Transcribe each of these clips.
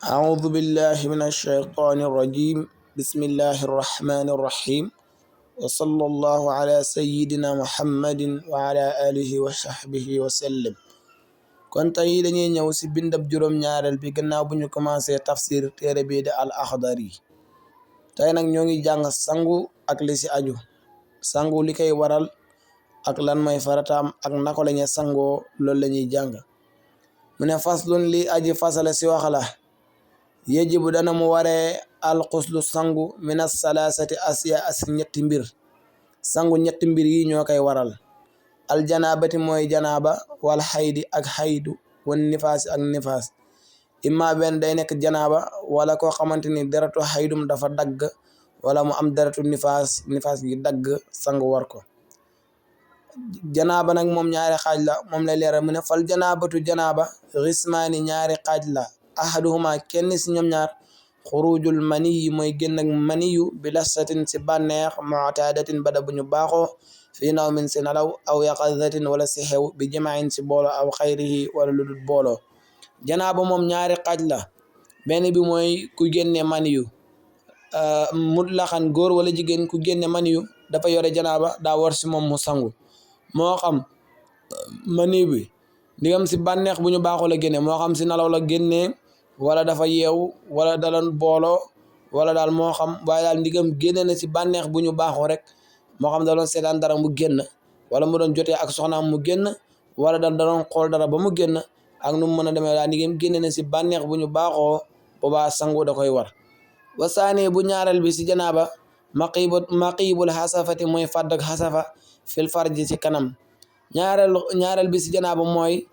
أعوذ بالله من الشيطان الرجيم بسم الله الرحمن الرحيم وصلى الله على سيدنا محمد وعلى آله وصحبه وسلم kon tey dañuy ñëw ci bindab juróom-ñaareel bi gannaaw bu ñu commencé tafsir téere bii di al Axdari tey nag ñoo ngi jàng sangu ak li ci aju sangu li koy waral ak lan mooy farataam ak naka la ñuy sangoo loolu la ñuy jàng mu ne faslun li aji fasale ci wax la yajibu dana mu waree alxuslu sangu minas salaasati asiya as ñetti mbir sangu ñetti mbir yi ñoo koy waral aljanabati mooy janaaba wal xaydi ak xaydu wan nifaasi ak nifaas imma benn day nekk janaaba wala koo xamante ni deratu xaydum dafa dagg wala mu am deratu nifaas gi dagg sangu war ko janaaba nag moom ñaari xaaj la moom lay leeral mu ne fal janaabatu janaaba xismaani ñaari xaaj la ahaduhuma kenn si ñoom ñaar xurujul maniyi mooy génn ak maniyu bi lasatin si bànneex mu'tadatin bada bu ñu baaxoo fii nawmin si nalaw aw yaqazatin wala si xew bi jamaain si boolo aw xayrihi wala lu dul booloo janaaba moom ñaari xaaj la benn bi mooy ku génne maniyu mutlaxan góor wala jigéen ku génne maniyu dafa yore janaaba daa war si moom mu sangu moo xam maniyu bi ndigam si bànneex bu ñu baaxoo la génne moo xam si nalaw la génnee wala dafa yeewu wala dalan booloo wala daal moo xam waaye daal ndigam génne na si bànneex bu ñu baaxoo rek moo xam da doon seetaan dara mu génn wala mu doon jotee ak soxnaam mu génn wala da doon xool dara ba mu génn ak nu mu mën a demee daal ndigam génne na si bànneex bu ñu baaxoo boobaa sangu da koy war wasaani bu ñaareel bi si janaaba maqibul xasafati mooy fàdd ak xasafa fil farji si kanam ñaareel bi si janaaba mooy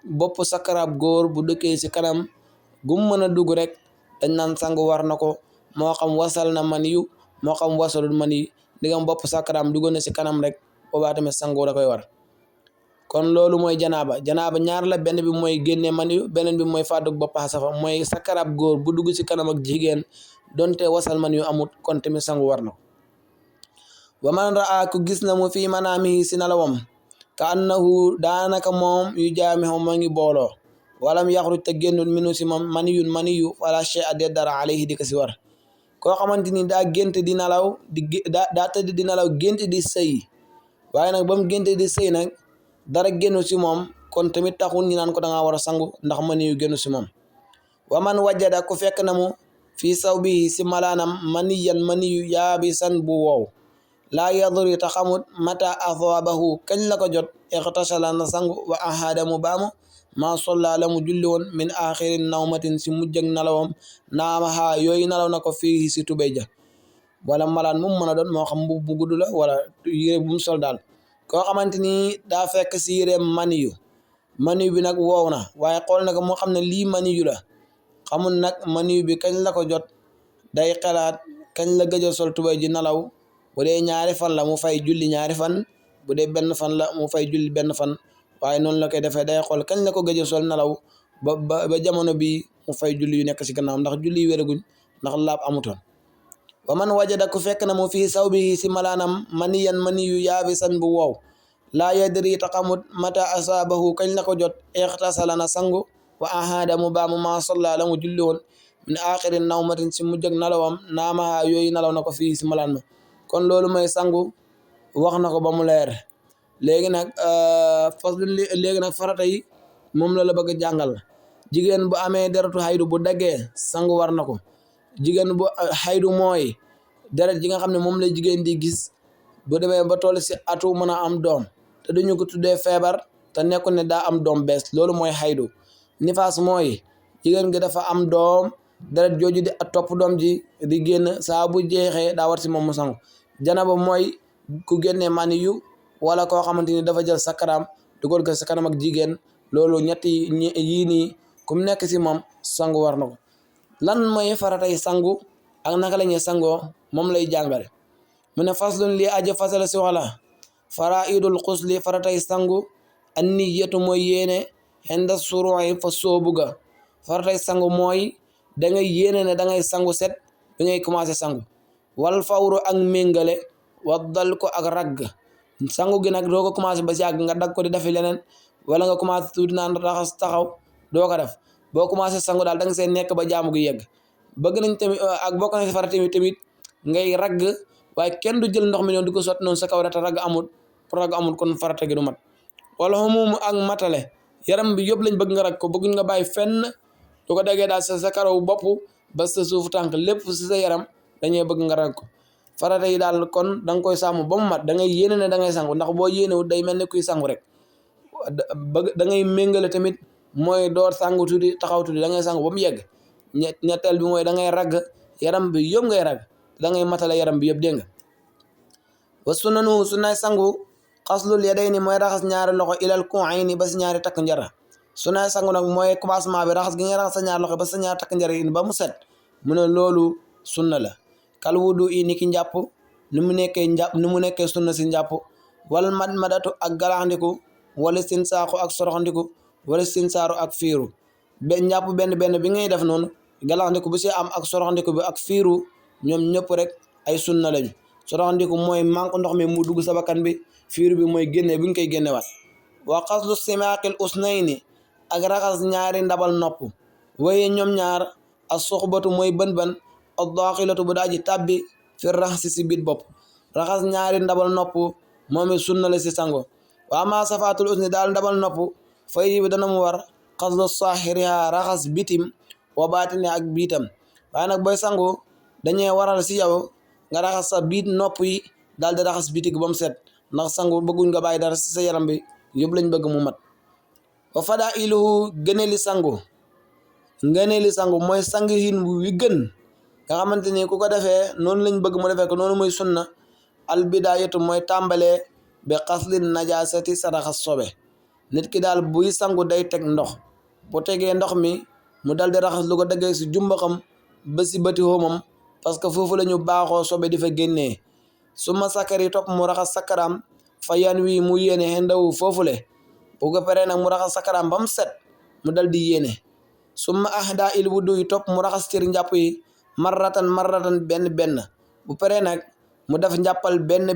bopp sakarab góor bu dëkkee si kanam gum mën a dugg rek dañ naan sangu war na ko moo xam wasal na maniyu moo xam wasalul maniyu ndigam bopp sakaram dugg na si kanam rek boobaa tamit sangu da koy war kon loolu mooy janaaba ñaar la benn bi mooy génne maniyu beneen bi mooy fàdduk bopp xasafa mooy sakarab góor bu dugg si kanam ak jigéen donte wasal maniyu amut kon tamit sangu war na ko wa man raa ku gis na mu fii manaamihi si nalawam ka annahu daanaka moom yu jaamixu moo ngi booloo walam yaxruj te génnul minu si moom maniyu wala shay a de dara alayhi di ko si war koo xamante ni daa gént di nalaw daa tëdd di nalaw gént di sëy waaye nag ba mu gént di sëy nag dara génnu si moom kon tamit taxul ñi naan ko dangaa war a sangu ndax maniyu génnu si moom wa man wajada ku fekk na mu fii saw bi si malaanam maniyu yaabisan bu wow laa yadri ta xamut mata athaabahu kañ la ko jot ixtasala na sangu wa ahada mu baamu maa solla la mu julli woon min axiri nawmatin si mujjëg nalawam naamaha yooyu nalaw na ko fii si tubéy ja wala malaan mu mën a doon moo xam bu gudd la wala yére bu mu sol daal koo xamante ni daa fekk si yére maniyu bi nag woow na waaye xool na ko moo xam ne lii maniyu la xamul nag maniyu bi kañ la ko jot day xalaat kañ la gëj a sol tubéy ji nalaw bu dee ñaari fan la mu fay julli ñaari fan bu dee benn fan la mu fay julli benn fan waaye noonu la koy defee day xool kañ la ko gëj a sol nalaw ba jamono bi mu fay julli yu nekk si gannaaw ndax julli yu wéraguñ ndax laab amutoon wa man wajada ku fekk na mu fii saw bi si malaanam maniyu yaabisan bu wow laa yadri taxamut mata asaabahu kañ la ko jot ixtasala na sangu wa ahada mu baamu maa solla la mu julli woon min axiri nawmatin si mujjëg nalawam naamaha yooyu nalaw na ko fii si malaan ma kon loolu mooy sangu wax na ko ba mu leer léegi nag farata yi moom la bëgg a jàngal jigéen bu amee deretu xaydu bu daggee sangu war na ko jigéen bu xaydu mooy deret ji nga xam ne moom la jigéen di gis bu demee ba toll si atu mën a am doom te duñu ko tuddee feebar te nekkul ne daa am doom bees loolu mooy xaydu nifaas mooy jigéen gi dafa am doom deret jooju di topp doom ji di génn saa bu jeexee daa war si moom mu sangu janaba mooy ku génne maniyu wala koo xamante ni dafa jël sakaraam dugal ko sa kanam ak jigéen loolu ñetti yii nii kum nekk si moom sangu war na ko lan mooy faratay sangu ak naka la ñuy sangoo moom lay jàngale mu ne faslun lii aji fasala si wala faraidul xusli faratay sangu an niyatu mooy yéene xenda suru'i fa soobuga faratay sangu mooy da ngay yéene ne da ngay sangu set bi ngay commencé sangu wal fawru ak méngale waddal ko ak ragg sangu gi nag doo ko commencé ba si yàgg nga dag ko di defi leneen wala nga commencé tuuti naan raxas taxaw doo ko def boo commencé sangu daal da nga see nekk ba jaamu gi yegg bëgg nañ tamit ak bokk na si farata tamit ngay ragg waaye kenn du jël ndox mi noonu di ko sotti noonu sa kaw rek te ragg amul kon farata gi du mat wala xumumu ak matale yaram bi yëpp lañ bëgg nga ragg ko bëgguñ nga bàyyi fenn du ko déggee daal sa karaw bopp ba sa suufu tànk lépp si sa yaram dañuy bëgg nga ragg ko farata yi daal kon da nga koy sàmm ba mu mat da ngay yéene ne da ngay sangu ndax boo yéenewut day mel ne kuy sangu rek da ngay méngale tamit mooy door sangu tuuti taxaw tuuti da ngay sangu ba mu yegg ñetteel bi mooy da ngay ragg yaram bi yëpp ngay ragg da ngay matale yaram bi yëpp dégg nga wa sunanu sunnaay sangu xaslul yadayni mooy raxas ñaari loxo ilal ku'ayni ba si ñaari takk njara sunnaay sangu nag mooy commencement bi raxas gi ngay raxas sa ñaari loxo ba sa ñaari takk njara yi ba mu set mu ne loolu sunna la kal wudu i ni ki njàpp ni mu nekkee sunna si njàpp wal madmadatu ak galaxndiku wala sinsaaxu ak soroxndiku wala sinsaaru ak fiiru njàpp benn bi ngay def noonu galaxndiku bu si am ak soroxndiku bi ak fiiru ñoom ñëpp rek ay sunna lañu soroxndiku mooy manque ndox mi mu dugg sa bakkan bi fiiru bi mooy génne bi nga koy génnewaat wa xaslu simaaqil usnayni ak raxas ñaari ndabal nopp waye ñoom ñaar ak suxbatu mooy bën ak daaxilatu bu daaji tàbbi fi raxasi si biit bopp raxas ñaari ndabal nopp moom it sunna la si sango waa ma safaatul usni daal ndabal nopp fay bi dana mu war xaslu saaxiriha raxas bitim wa baatine ak biitam waaye nag booy sangu dañuy waral si yow nga raxas sa biit nopp yi daal di raxas bitig ba mu set ndax sangu bëgguñ nga bàyyi dara si sa yaram bi yëpp lañ bëgg mu mat wa fadaa iluhu gëneeli sangu mooy sang hin wi gën nga xamante ni ku ko defee noonu lañ bëgg mu defee ko noonu mooy sunna albidaayatu mooy tàmbalee bi xaslin najaasati sa raxas sobe nit ki daal buy sangu day teg ndox bu tegee ndox mi mu dal di raxas lu ko daggee si jumbaxam ba si bëti xoomam parce que foofu la ñu baaxoo sobe di fa génnee su ma sakari topp mu raxas sakaraam fa yan wi mu yéene xendawu foofule bu ko paree nag mu raxas sakaraam ba mu set mu dal di yéene su ma ahda il wudu yi topp mu raxas cër njàpp yi marratan benn bu paree nag mu def njàppal benn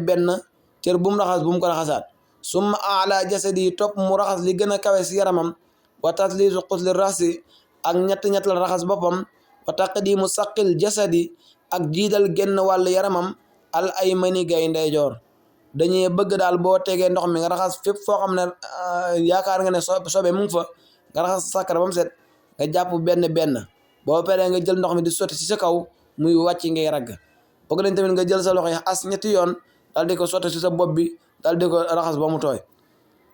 cër bu mu raxas bu mu ko raxasaat su ma ala jasadi yi topp mu raxas li gën a kawe si yaramam wa tasliisu xusli rasi ak ñett la raxas boppam wa taqdimu saqil jasadi ak jiidal genn wàllu yaramam al aymani gay ndeyjoor dañuy bëgg daal boo tegee ndox mi nga raxas fépp foo xam ne yaakaar nga ne sobe mu ngi fa nga raxas sakara ba mu set nga jàpp benn boo paree nga jël ndox mi di sotti si sa kaw muy wàcc ngay ragg bëgg nañ tamit nga jël sa loxo yi as ñetti yoon daal di ko sotti si sa bopp bi daal di ko raxas ba mu tooy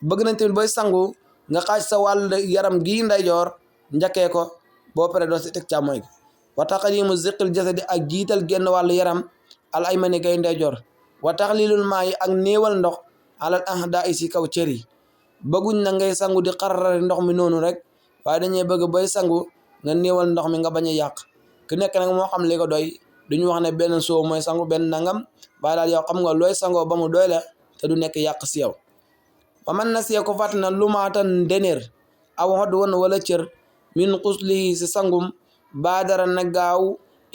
bëgg nañ tamit booy sangu nga xaaj sa wàll yaram gii ndeyjoor njëkkee ko boo paree doo si teg càmmooy gi wa taqdimu ziqil jasadi ak jiital genn wàllu yaram al aymani gay ndeyjoor wa taxlilul maa yi ak néewal ndox alal ahda si kaw cër yi bëgguñ na ngay sangu di xararari ndox mi noonu rek waaye dañuy bëgg booy sangu nga néewal ndox mi nga bañ a yàq ku nekk nag moo xam li ko doy duñu wax ne benn soo mooy sangu benn nangam waaye daal yow xam nga looy sangoo ba mu doy la te du nekk yàq si yow wa man nasiya ko fàtt na lumaatan deneer aw xod woon wala cër min xuslihi si sangum baadara na gaaw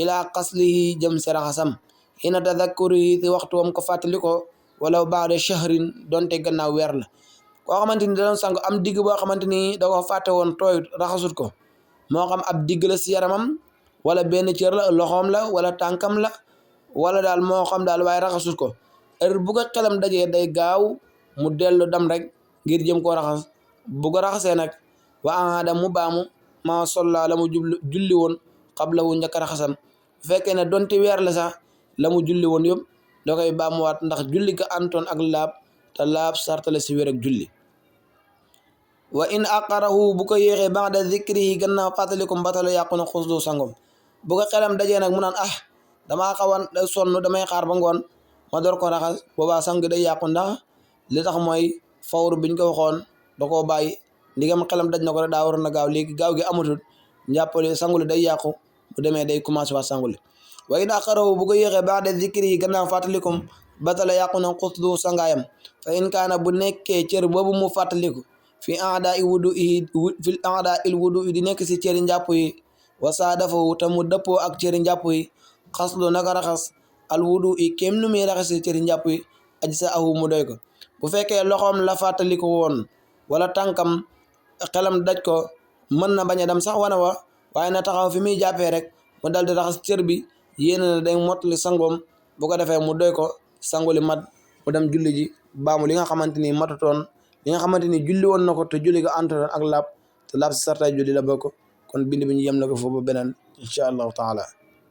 ilaa xaslihi jëm si raxasam ina tadakkurihi si waxtu wam ko fàttali ko wala baada shahrin donte gannaaw weer la koo xamante ni da doon sangu am digg boo xamante ni da ko fàtte woon tooy raxasut ko moo xam ab digg la si yaramam wala benn cër la loxoom la wala tànkam la wala daal moo xam daal waaye raxasut ko heure bu ko xelam dajee day gaaw mu dellu dam rek ngir jëm koo raxas bu ko raxasee nag wa aada mu baamu maa solla la mu julli woon xabla wu njëkk raxasam bu fekkee ne donte weer la sax la mu julli woon yëpp da koy baamuwaat ndax julli ga antoon ak laab te laab sartale si wér ak julli wa in aqarahu bu ko yéexee ba'da zikrihi gannaaw fàttaliku mbatala yàqu na xuslu sangom bu ko xelam dajee nag mu naan damaa xawan sonn damay xaar ba ngoon ma door ko raxas boobaa sang day yàqu ndax li tax mooy fawru biñ ko waxoon da koo bàyyi ndigam xelam daj na ko rek daa waroon na gaaw léegi gaaw gi amatul njàppale sangule day yàqu bu demee day commencé waat sangule wa in aqarahu bu ko yéexee ba'da zikrihi gannaaw fàttalikum batala yàqu na xuslu sangaayam fa in kaana bu nekkee cër boobu mu fàttaliku fi aada il wudu di nekk si cëri njàpp yi wasaadafahu te mu dëppoo ak cëri njàpp yi xaslu naka raxas al wudu i kem nu muy raxasi cëri njàpp yi aji sa ahu mu doy ko bu fekkee loxoom la fàttaliku woon wala tànkam xelam daj ko mën na bañ a dem sax wana wa waaye na taxaw fi muy jàppee rek mu dal di raxas cër bi yéene na day mottali sangoom bu ko defee mu doy ko sangu li mat mu dem julli ji baamu li nga xamante ni matutoon li nga xamante ni julli woon na ko te julli ga antutoon ak laab te laab si sartay julli la bokk kon bind bi ñu yem na ko foofu beneen incha allahu taala